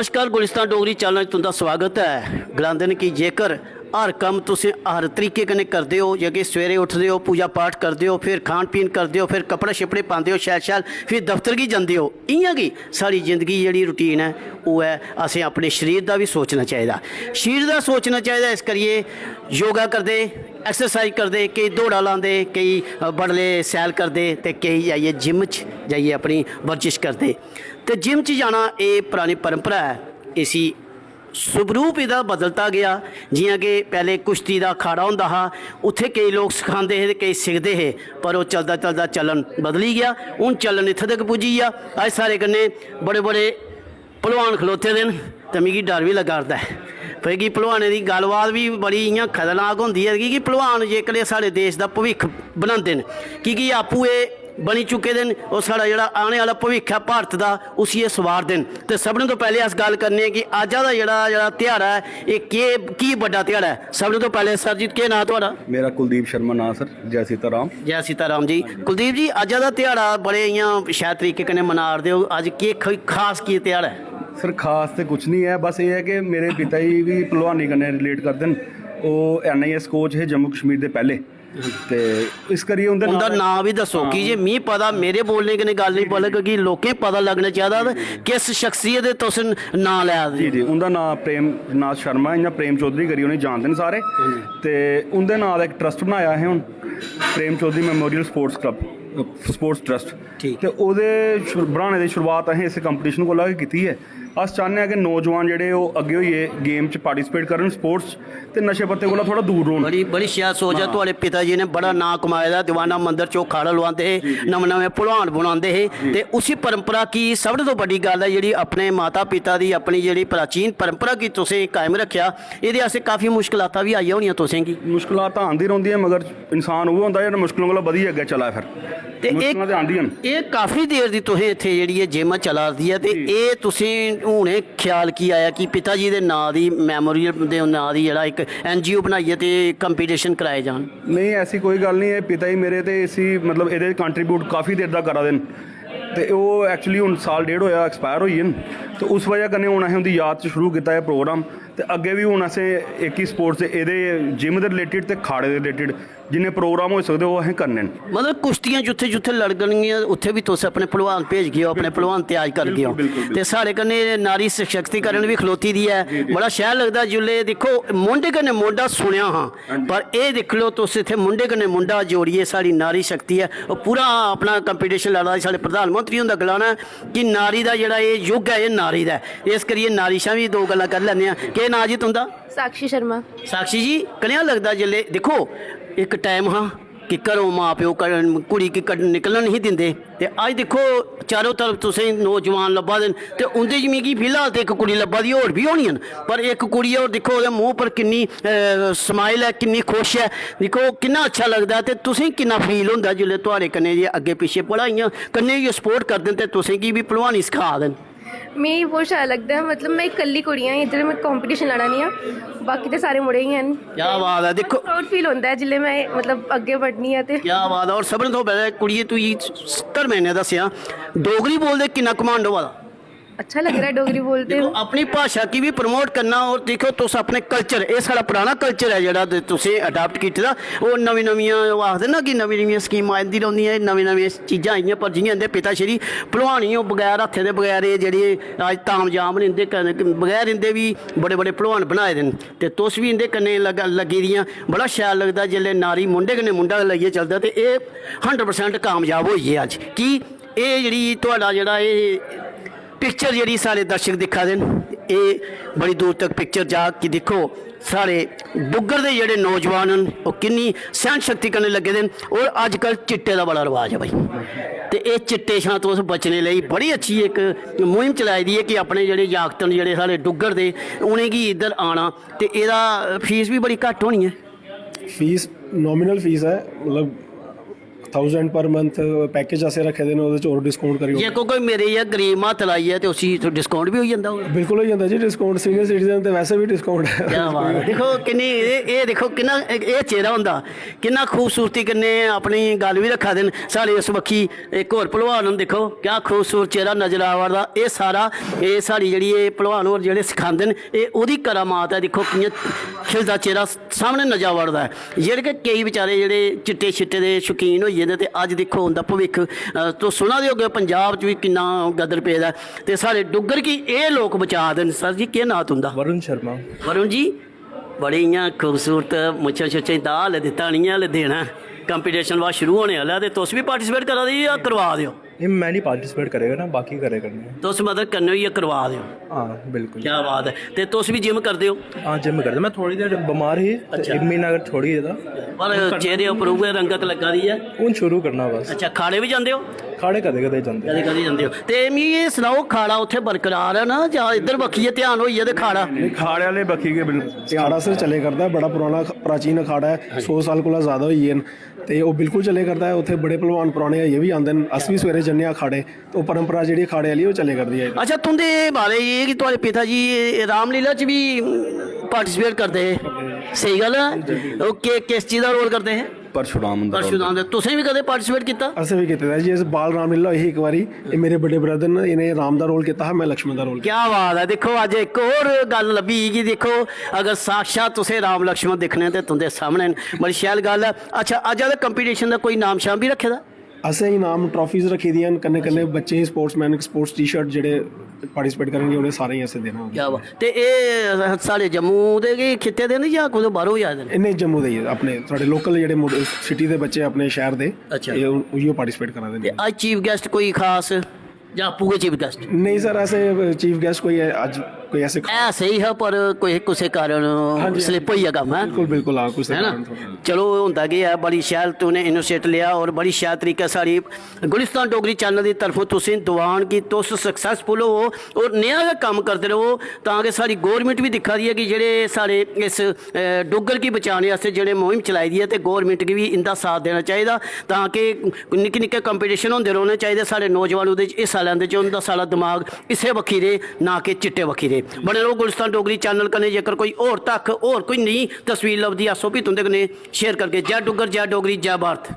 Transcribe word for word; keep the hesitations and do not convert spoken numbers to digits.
नमस्कार, गुलिस्तान डोगरी चैनल च तुं'दा स्वागत ऐ। गलांदे न कि जेकर हर कम्म तुसें हर तरीके कन्नै करदे ओ, जेकर सवेरे उठदे ओ, पूजा पाठ करदे ओ, फिर खान पीन करदे ओ, फिर कपड़े शपड़े पांदे ओ शैल शैल, फिर दफ्तर गी जंदे ओ, इ'यां गै साढ़ी जिंदगी जेह्ड़ी रूटीन ऐ, ओह् ऐ, असें अपने शरीर दा बी सोचना चाहिदा। शरीर दा सोचना चाहिदा, इस करियै योगा करदे, एक्सरसाइज करदे, केई दौड़ा लांदे, केई बडले सैल करदे ते केई जाइयै जिम च जाइयै अपनी बर्जिश करदे। ते जिम च जाना, एह् परानी परंपरा ऐ, इसी स्वरूप एह्दा बदलता गेआ। जि'यां कि पैह्लें कुश्ती दा अखाड़ा होंदा हा, उत्थै केई लोक सखांदे हे ते केई सिखदे हे, पर ओह् चलदा चलदा चलन बदली गेआ। हून चलन इत्थै तक पुज्जी गेआ। अज्ज साढ़े कन्नै बड़े बड़े भलवान खलोते दे न ते मिगी डर बी लग्गा करदा ऐ, क्योंकि भलवानें दी गल्लबात बी बड़ी इ'यां खतरनाक होंदी ऐ, की के भलवान जेह्कड़े साढ़े देश दा भविक्ख बनांदे न, की के आपूं एह् बनी चुके दे न, ओह् साढ़ा जेह्ड़ा आने आह्ला भविक्ख ऐ भारत दा, उसी एह् सवारदे न। ते सभनें तो पैह्लें अस गल्ल करने आं कि अज्जा दा जेह्ड़ा जेह्ड़ा ध्याड़ा ऐ, एह् केह् की बड्डा ध्याड़ा ऐ। सभनें तो पैह्लें सर जी, केह् नांऽ थुआढ़ा? मेरा कुलदीप शर्मा नांऽ सर। जय सीता राम। जय सीता राम जी। कुलदीप जी, अज्जा दा ध्याड़ा बड़े इ'यां शैल तरीके कन्नै मना 'रदे ओ, अज्ज केह् ख- खास की ध्याड़ा ऐ? सर, खास ते कुछ नहीं ऐ, बस एह् ऐ कि मेरे पिता जी बी भलवानी कन्नै रिलेट करदे न। ओह् एन आई एस कोच हे जम्मू कश्मीर दे पैह्ले, ते इस करियै उं'दे उं'दा नाल- नांऽ बी दस्सो, की जे मी पता, मेरे बोलने कन्नै गल्ल नहीं पलग, की लोकें पता लगना चाहिदा ते किस शख्सियत दे तुस नांऽ लै दे जी ओ। जी, उं'दा नांऽ प्रेम नाथ शर्मा ऐ, इ'यां प्रेम चौधरी करियै उ'नेंगी जानदे न सारे। ते उं'दे नांऽ दा इक ट्रस्ट बनाया असें हून, Prem Chaudhary memorial sports club, sports trust. ठीक। ते ओह्दे शुरू- बनाने दी शुरुआत असें इस कंपटीशन कोला गै कीती ऐ। अस चाह्न्ने आं कि नौजवान जेह्ड़े ओह् अग्गें होइयै गेम च पार्टिसिपेट करन, स्पोर्ट्स ते नशे पत्ते कोला थोह्ड़ा दूर रौह्न। बड़ी बड़ी शैल सोच ऐ। थुआढ़े पिता जी ने बड़ा नांऽ कमाए दा, दीवाना मंदर च ओह् अखाड़ा लोआंदे हे, नमें नमें भलवान बनांदे हे। ते उसी परंपरा की, सब तो बड्डी गल्ल ऐ जेह्ड़ी अपने माता पिता दी अपनी जेह्ड़ी प्राचीन परंपरा की तुसें कायम रक्खेआ, एह्दे आस्तै काफी मुश्कलातां बी आइयां होनियां तुसेंगी। मुश्कलातां आंदी रौंह्दियां, मगर इंसान उ'ऐ होंदा जेह्ड़ा मुश्कलें कोला बधियै अग्गें चला फिर। ते एह् मुश्कलां ते आंदियां न। एह् काफी देर दी तुसें इत्थै जेह्ड़ी एह् जिम चला दी ऐ, ते एह् तुसें हून एह् ख्याल की आया कि पिता जी दे नांऽ दी, मेमोरियल दे नांऽ दी जेह्ड़ा इक एन जी ओ बनाइयै ते कंपीटिशन कराए जान? नेईं, ऐसी कोई गल्ल नहीं ऐ। पिता जी मेरे ते इसी, मतलब, एह्दे कंट्रीब्यूट काफ़ी देर दा करा दे न। ते ओह् एक्चुअली हून साल डेढ़ होया, एक्सपायर होई गे न। ते उस बजह कन्नै हून असें उं'दी याद च शुरू कीता एह् प्रोग्राम। ते अग्गें बी हून असें इक ही स्पोर्ट्स दे, एह्दे जिम दे रिलेटेड ते खाड़े दे रिलेटेड जिन्ने प्रोग्राम होई सकदे, ओह् असें करने न। मतलब कुश्तियां जित्थै जित्थै लड़गनगियां, उत्थै बी तुस अपने भलवान भेजगे ओ, अपने भलवान त्यार करगे ओ। बिल्कुल, बिल्कुल। ते साढ़े कन्नै नारी सशक्तिकरण बी खलोती दी ऐ। बड़ा शैल लगदा जिसलै दिक्खो, मोंढे कन्नै मोंढा सुनेआ हा, पर एह् दिक्खी लैओ तुस, इत्थै मुंढे कन्नै मुंढा जोड़ियै साढ़ी नारी शक्ति ऐ, ओह् पूरा अपना कंपीटिशन लड़ा दी। साढ़े प्रधानमंत्री हुंदा गलाना ऐ कि नारी दा जेह्ड़ा एह् युग ऐ, एह् नारी दा ऐ। इस करियै नारी शा बी दो गल्लां करी लैन्ने आं। केह् नांऽ जी तुं'दा? साक्षी शर्मा। साक्षी जी, कनेहा लगदा जिसलै दिक्खो, इक टाइम हा कि घरों मां प्यो कड़- कुड़ी गी कड़- निकलन नहीं दिंदे, ते अज्ज दिक्खो, चारों तरफ तुसें नौजवान लब्भा दे न, ते उं'दे च मिगी फिलहाल ते इक कुड़ी लब्भा दी, होर बी होनियां न, पर इक कुड़ी ऐ, होर दिक्खो ओह्दे मूंह पर किन्नी, अ, स्माइल ऐ, किन्नी खुश ऐ। दिक्खो किन्ना अच्छा लगदा ऐ, ते तुसें किन्ना फील होंदा जिसलै थुआढ़े कन्नै जे अग्गें पिच्छें बड़ा इ'यां कन्नै होइयै सपोर्ट करदे न ते तुसें गी बी भलवानी सखा दे न। मिगी बहुत शैल लगदा ऐ, मतलब, में इक्कली कुड़ी आं इद्धर, में कंपीटिशन लड़ा नी आं, बाकी ते सारे मुड़े गै न। क्या बात ऐ, दिक्खो। प्राउड फील होंदा ऐ जिसलै में, मतलब, अग्गें बढ़नी आं ते। क्या बात ऐ। और सभनें थमां पैह्लें कुड़िये, तुगी सत्तर महीने दस्सेआ, डोगरी बोलदे किन्ना घमंड होआ दा। अच्छा लग रहा है डोगरी बोलते दिक्खो, हुए। अपनी भाशा गी बी प्रमोट करना, और दिक्खो तुस अपने कल्चर, एह् साढ़ा पराना कल्चर ऐ जेह्ड़ा ते तुसें अडाप्ट कीते दा, ओह् नमीं नमियां, ओह् आखदे ना कि नमीं नमियां स्कीमां आंदी रौंह्दियां, नमीं नमियां चीजां आइयां, पर जि'यां इं'दे पिता श्री भलवानी ओह् बगैर हत्थे दे बगैर एह् जेह्ड़ी अज्ज तामजाम न, इं'दे कन्नै, बगैर इं'दे बी बड़े बड़े भलवान बनाए दे न, ते तुस बी इं'दे कन्नै लग- लग्गी दियां। बड़ा शैल लगदा जिसलै नारी मुंढे कन्नै मुंढा लाइयै चलदा, ते एह् हंड्रेड परसेंट कामयाब होई गे अज्ज। की एह् जेह्ड़ी थुआढ़ा जेह्ड़ा एह् पिक्चर जेह्ड़ी साढ़े दर्शक दिक्खा दे न, एह् बड़ी दूर तक पिक्चर जाग कि दिक्खो, साढ़े डुग्गर दे जेह्ड़े नौजवान न, ओह् किन्नी सैह्न शक्ति कन्नै लग्गे दे न। और अज्जकल चिट्टे दा बड़ा रवाज ऐ भाई, ते एह् चिट्टे शा तुस बचने लेई बड़ी अच्छी इक मुहिम चलाई दी ऐ कि अपने जेह्ड़े जागत न, जेह्ड़े साढ़े डुग्गर दे, उ'नेंगी इद्धर आना। ते एह्दा फीस बी बड़ी घट्ट होनी ऐ। फीस नॉमिनल फीस ऐ, मतलब, थाउजेंड पर मंथ पैकेज असें रक्खे दे न, ओह्दे च होर डिस्काउंट करी जे कोई मेरे इ'यै गरीब हत्थ लाइयै ते उसी डिस्काउंट बी होई जंदा होग। बिल्कुल होई जंदा जी डिस्काउंट। सीनियर सिटीजन ते वैसे बी डिस्काउंट ऐ। क्या बात है। दिक्खो किन्नी एह् एह् दिक्खो किन्ना एह् चेहरा होंदा, किन्ना खूबसूरती कन्नै अपनी गल्ल बी रक्खा दे न। साढ़े इस बक्खी इक होर भलवान न, दिक्खो क्या खूबसूरत चेहरा नजर आवा दा। एह् सारा एह् साढ़ी जेह्ड़ी एह् भलवान होर जेह्ड़े सखांदे न, एह् ओह्दी करामात ऐ। दिक्खो कि'यां खिलदा चेहरा सामने नजर आवा दा ऐ। जेह्ड़े कि केईं बेचारे जेह्ड़े चिट्टे छिट्टे दे शौकीन होई गेदे, ते अज्ज दिक्खो उं'दा भविक्ख अ, तुस सुना दे होगे पंजाब च बी किन्ना गदर पेदा ऐ। ते साढ़े डुग्गर गी एह् लोक बचा दे न। सर जी, केह् नांऽ तुं'दा? वरुण शर्मा। वरुण जी, बड़ी इ'यां खूबसूरत मुच्छां छुच्छां दा हाल दित्ता निं ऐ, हाले देना ऐ। कंपीटिशन बाद शुरू होने आह्ला ऐ ते तुस बी पार्टिसिपेट करा दे ओ जां करवा दे ओ? नहीं, मैं नहीं पार्टिसिपेट करेगा ना, बाकी करे करने हैं। तुस मतलब कन्नै होइयै करवा दे ओ? हाँ, बिल्कुल। क्या बात ऐ। ते तुस बी जिम करदे ओ? हाँ, जिम करदा। मैं थोड़ी देर बमार ही, ते अच्छा। इक म्हीना अगर छोड़ी देता। पर चेहरे उप्पर उ'ऐ रंगत लग्गा दी ऐ। हून शुरू करना बस। अच्छा, खाड़े बी जंदे ओ? खाड़े कदे कदे जंदे। कदें कदें जंदे ओ। ते मिगी एह् सनाओ, खाड़ा उत्थै बरकरार ऐ ना जां इद्धर बक्खी गै ध्यान होई गेआ ते खाड़ा? खाड़े आह्ले बक्खी गै बिल्कुल। अखाड़ा सर चले करदा ऐ, बड़ा पुराना अख- प्राचीन अखाड़ा ऐ, सौ साल कोला ज़्यादा होई गे न। ते ओह् बिल्कुल चले करदा ऐ। उत्थै बड़े भलवान पराने अजें बी आंदे न, अस बी सवेरे जन्ने आं अखाड़े। ते ओह् परंपरा जेह्ड़ी अखाड़े आह्ली, ओह् चले करदी ऐ। अच्छा, तुं'दे बारे च एह् कि थुआढ़े पिता जी रामलीला च बी पार्टिसिपेट करदे हे, स्हेई गल्ल ऐ? ओह् के किस चीज दा रोल करदे हे? परशुराम हुंदा रोल। परशुराम दे। तुसें बी कदें पार्टिसिपेट कीता? असें बी कीते दा जी। इस बाल रामलीला होई ही इक बारी, एह् मेरे बड्डे ब्रदर न, इ'नें राम दा रोल कीता हा, में लक्ष्मण दा रोल कीता। क्या बात है। दिक्खो, अज्ज इक होर गल्ल लब्भी कि दिक्खो, अगर साक्षात तुसें राम लक्ष्मण दिक्खने ते तुं'दे सामने न। बड़ी शैल गल्ल ऐ। अच्छा, अज्ज आह्ले कंपीटिशन दा कोई नाम शाम बी रक्खे दा? असें इनाम ट्रॉफीज रक्खी दियां न, कन्नै कन्नै बच्चें गी स्पोर्ट्समैन स्पोर्ट्स टी शर्ट जेह्ड़े पार्टिसिपेट करनगे, उ'नें सारें गी असें देना। क्या बात। ते एह् साढ़े जम्मू दे गै खित्ते दे न जां कुतै बाह्रों बी आए दे न? इन्ने जम्मू दे ही, अपने साढ़े लोकल जेह्ड़े सिटी दे बच्चे अपने शैह्र दे, अच्छा। एह् उइयो पार्टिसिपेट करा दे ते न। अज्ज चीफ गैस्ट कोई खास जां आपूं गै चीफ गैस्ट? नहीं सर, ऐसे चीफ गैस्ट कोई अज्ज कोई ऐसे ऐ स्हेई हा, पर कोई कुसै कारण हां जी, स्लिप होई गेआ कम्म, है? बिल्कुल बिल्कुल, हां, कुसै है ना? कारण थोह्ड़ा। चलो, होंदा केह् ऐ, बड़ी शैल तूने इनिशिएटिव लेआ और बड़ी शैल तरीके साढ़ी गुलिस्तान डोगरी चैनल दी तरफों तुसें दुआन कि तुस सक्सेसफुल होवो और नेहा गै कम्म करदे रवो, तां कि साढ़ी गौरमेंट बी दिक्खा दी ऐ कि जेह्ड़े साढ़े इस अ, डुग्गर गी बचाने आस्तै जेह्ड़े मुहिम चलाई दी ऐ, ते गौरमेंट गी बी इंदा साथ देना चाहिदा, तां कि निक्के निक्के कंपीटिशन होंदे रौह्ने चाहिदे। साढ़े नौजवान ओह्दे च हिस्सा लैंदे, च उंदा सारा दमाग इस्सै बक्खी रेह्, ना कि चिट्टे बक्खी रेह्। बने रहो गुलिस्तान डोगरी चैनल कन्नै। जेकर कोई होर तक होर कोई नई तस्वीर लभदी, अस ओह् बी तुंदे कन्नै शेयर करगे। जय डुग्गर, जय डोगरी, जय भारत।